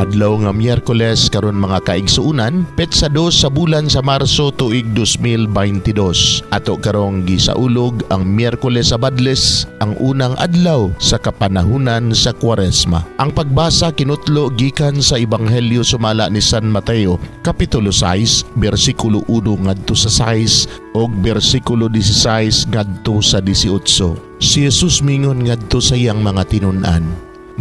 Adlaw nga Miyerkules karon, mga kaigsuunan, petsa 2 sa bulan sa Marso, tuig 2022. Ato karong gisaulog ang Miyerkules sa Badles, ang unang adlaw sa kapanahunan sa Kwaresma. Ang pagbasa kinutlo gikan sa Ebanghelyo sumala ni San Mateo, kapitulo 6, bersikulo 1 ngadto sa 6 ug bersikulo 16 ngadto sa 18. Si Jesus mingon ngadto sa iyang mga tinun-an,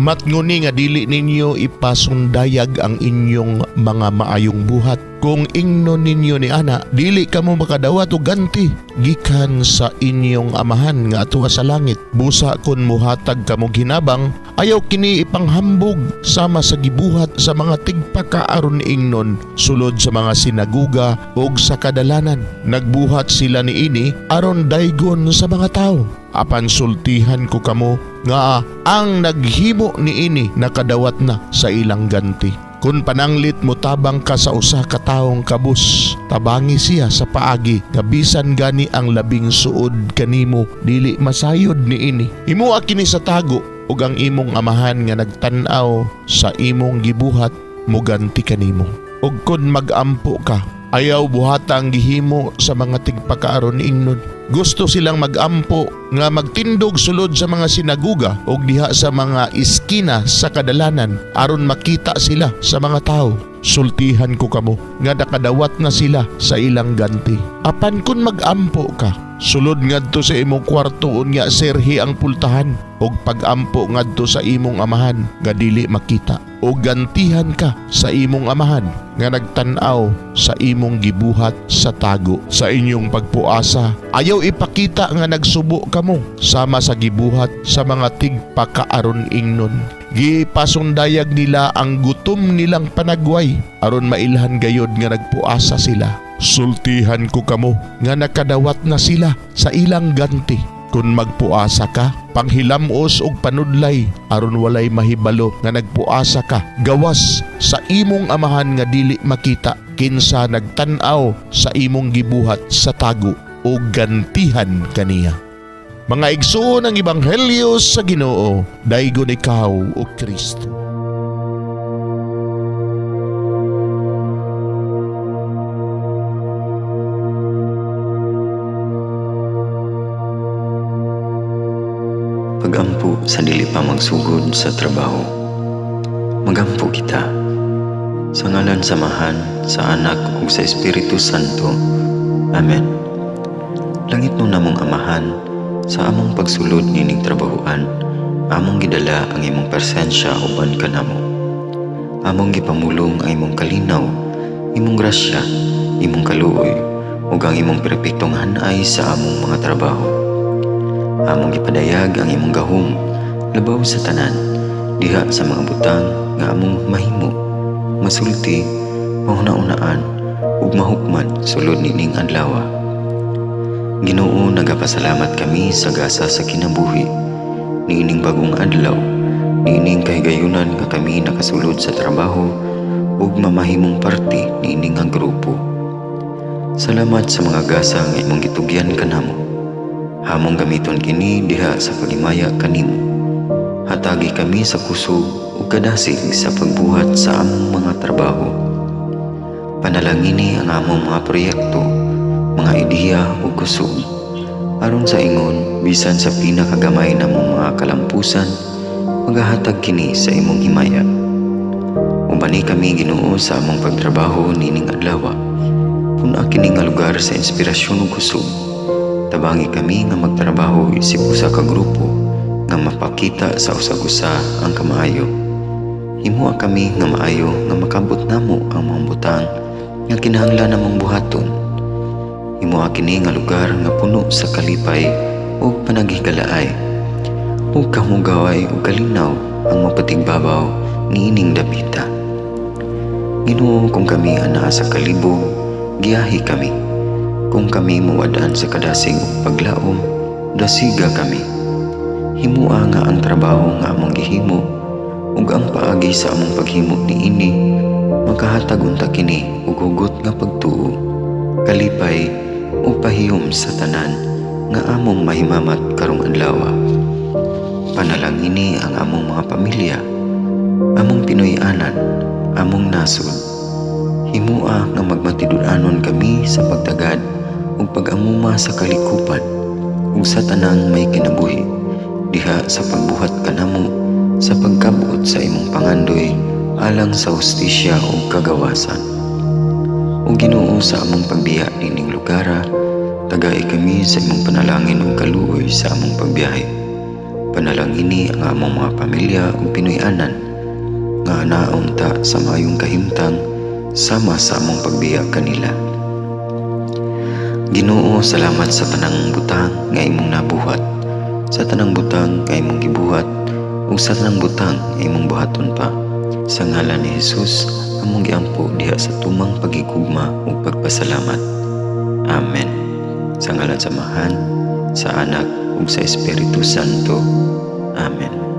"Matnguni nga dili ninyo ipasundayag ang inyong mga maayong buhat. Kung ingnon ninyo ni ana, dili kamo makadawat og ganti gikan sa inyong Amahan nga atua sa langit. Busa kun muhatag kamo hinabang, ayaw kini ipanghambog sama sa gibuhat sa mga tigpakaaron ingnon sulod sa mga sinaguga ug sa kadalanan. Nagbuhat sila niini aron daygon sa mga tawo. Apan sultihan ko kamo nga ang naghimo niini nakadawat na sa ilang ganti. Kung pananglit mo tabang ka sa usa ka taong kabus, tabangi siya sa paagi nga bisan gani ang labing suod kanimo dili masayod niini. Himoa kini sa tago ug ang imong Amahan nga nagtan-aw sa imong gibuhat muganti kanimo. Ug kun magampo ka, ayaw buhata ang gihimo sa mga tigpakaaron ingnon. Gusto silang magampo nga magtindog sulod sa mga sinaguga ug diha sa mga iskina sa kadalanan aron makita sila sa mga tao. Sultihan ko kamo nga nakadawat na sila sa ilang ganti. Apan kun magampo ka, sulod ngadto sa imong kwarto, unya serhi ang pultahan ug pagampo ngadto sa imong Amahan nga dili makita, o gantihan ka sa imong Amahan nga nagtan-aw sa imong gibuhat sa tago. Sa inyong pagpuasa, ayaw ipakita nga nagsubo kamo sama sa gibuhat sa mga tigpakaaron ingnon. Gipasundayag nila ang gutom nilang panagway aron mailhan gayod nga nagpuasa sila. Sultihan ko kamo nga nakadawat na sila sa ilang ganti. Kung magpuasa ka, panghilamos og panudlay aron walay mahibalo nga nagpuasa ka gawas sa imong Amahan nga dili makita, kinsa nagtan-aw sa imong gibuhat sa tago o gantihan kaniya." Mga igsoon, ang ebanghelyo sa Ginoo. Daygon ikaw, o Kristo. Pagampo sa dili pa magsugod sa trabaho. Magampo kita. Sa ngalan sa Amahan, sa Anak ug sa Espiritu Santo. Amen. Langitnon namong Amahan, sa among pagsulod nining trabahoan, among gidala ang imong presensya uban kanamo. Among gipamulong ang imong kalinaw, imong grasya, imong kaluoy, ug ang imong perpektong hanay sa among mga trabaho. Among gipadayag ang imong gahom labaw sa tanan diha sa mga butang nga among mahimo, masulti, mahuna-unaan ug mahukman sulod nining adlaw. Ginoo, nagapasalamat kami sa gasa sa kinabuhi niining bagong adlaw, niining kahigayunan nga kami nakasulod sa trabaho ug mamahimong parte niini nga grupo. Salamat sa mga gasa nga imong gitugyan kanamo. Among gamiton kini diha sa paghimaya kanimo. Hatagi kami sa kusog ug kadasig sa pagbuhat sa among mga trabaho. Panalangini ang among mga proyekto, mga ideya ug kusog. Aron sa ingon, bisan sa pinakagamay namong mga kalampusan, magahatag kini sa imong himaya. Ubani kami, Ginoo, sa among pagtrabaho nining adlaw. Pun-a kini nga lugar sa inspirasyon ug kusog. Tabangi kami nga magtrabaho isip usa ka grupo nga mapakita sa usag-usa ang kamaayo. Himoa kami nga maayo nga makabot namo ang mga butang nga kinahanglan namong buhaton. Himoa kini nga lugar nga puno sa kalipay ug panaghigalaay. Ug kahugaway ug kalinaw ang mapatigbabaw niining dapita. Ginoo, kung kami anaa sa kalibog, giyahi kami. Kung kami mawad-an sa kadasig ug paglaom, dasiga kami. Himua nga ang trabaho nga among gihimo ug ang paagi sa among paghimo niini makahatag unta kini og hugot nga pagtuo, kalipay ug pahiyom sa tanan nga among mahimamat karong adlaw. Panalangini ang among mga pamilya, among Pinoy-anan, among nasod. Himua nga magmatinud-anon kami sa pagtagad ug pag-amuma sa kalikupan ug sa tanang may kinabuhi diha sa pagbuhat kanamo sa pagkabot sa imong pangandoy alang sa hustisya ug kagawasan. O Ginoo, sa among pagbiya niining lugara, tagai kami sa imong panalangin ug kaluoy sa among pagbiyahe. Panalangini ang among mga pamilya ug Pinoy-anan nga anaon ta sa maayong kahimtang sama sa among pagbiya kanila. Ginoo, salamat sa tanang butang nga imong nabuhat, sa tanang butang nga imong gibuhat, ug sa tanang butang nga imong buhaton pa. Sa ngalan ni Jesus, among giampo diha sa tumang paghigugma ug pagpasalamat. Amen. Sa ngalan sa Amahan, sa Anak ug sa Espiritu Santo. Amen.